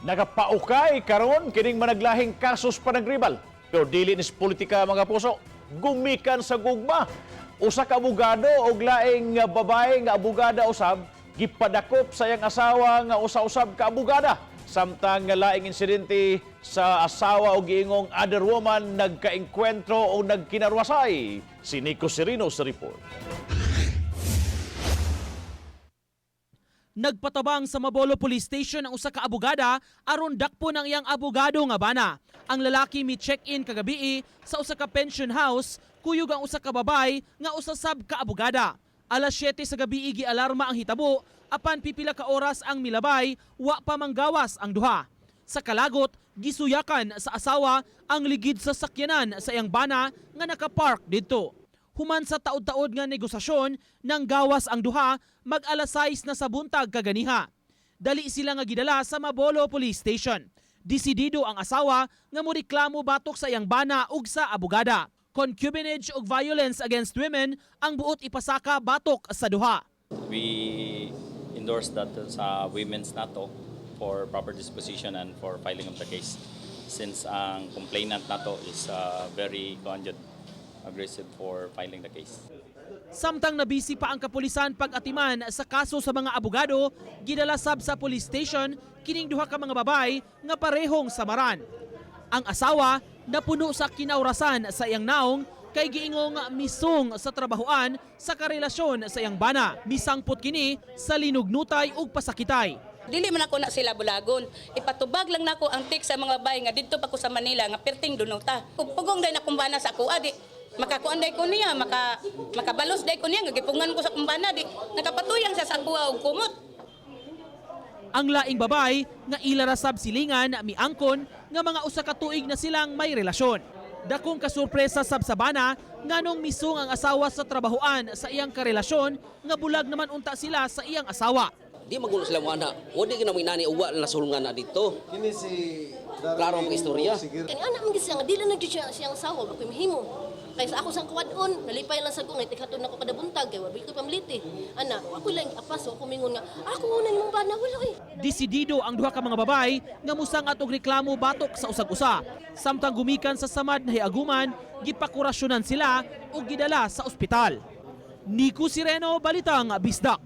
Nagapaukay karon kining managlahing kasos panagribal. Pero dili ni sa politika, mga puso, gumikan sa gugma. Usa ka abogado og laing babae nga abogada usab gipadakop sa iyang asawa nga usa-usab ka abogada. Samtang nga laing insidente sa asawa og giingong other woman nagkaengkwentro o nagkinarwasay. Si Nico Serino sa report. Nagpatabang sa Mabolo Police Station ang usa ka abogada aron dakpon ang iyang abogado nga bana. Ang lalaki mi check-in kagabii sa usa ka pension house kuyog ang usa ka babay nga usa sab ka abogada. Alas 7 sa gabi gialarma ang hitabo, apan pipila ka oras ang milabay, wa pa manggawas ang duha. Sa kalagot, gisuyakan sa asawa ang ligid sa sakyanan sa iyang bana nga nakapark didto. Human sa taod-taod nga negosasyon, nang gawas ang duha, mag alas 6 na sa buntag kaganiha. Dali sila nga gidala sa Mabolo Police Station. Desidido ang asawa nga moreklamo batok sa iyang bana ug sa abogada. Concubinage ug violence against women ang buot ipasaka batok sa duha. We endorse that sa women's nato for proper disposition and for filing of the case since ang complainant nato is very kuan jud, aggressive for filing the case. Samtang nabisi pa ang kapulisan pag-atiman sa kaso sa mga abogado, gidala sab sa police station kining duha ka mga babay nga parehong samaran. Ang asawa napuno sa kinaurasan sa iyang naong kay giingong misung sa trabahoan sa karelasyon sa iyang bana. Misangpot kini sa linugnutay ug pasakitay. Dili man ako na sila bulagon. Ipatubag lang nako ang text sa mga babae nga didto pa ko sa Manila nga perting dunuta. Kung pugong day na kumbana sa ako, di makakuan day ko niya, makabalos day ko niya nga gipungan ko sa kumbana, di nakapatuyang siya sa akuha og kumot. Ang laing babay nga ila ra sab silingan miangkon nga mga usa ka tuig na silang may relasyon. Dakong kasurpresa sab sa bana nganong misung ang asawa sa trabahoan sa iyang karelasyon nga bulag naman unta sila sa iyang asawa. Di magulo sila mo ana. O di na nani uwa na sulungan na dito. Kini si Klaro ang istorya. Sige. Kani anak man gyud siya nga dili na gyud siya siyang asawa ba ko'y mahimo. Kay sa ako sang kawadon, nalipay lang sa ko ngay tighatod nako kada buntag kay wa ko pamliti. Ana, ako lang apas ako mingon nga ako una nimong bana, wala kay. Desidido ang duha ka mga babay nga musangat og reklamo batok sa usag-usa. Samtang gumikan sa samad na hiaguman, gipakurasyonan sila ug gidala sa ospital. Nico Sireno, Balitang Bisdak.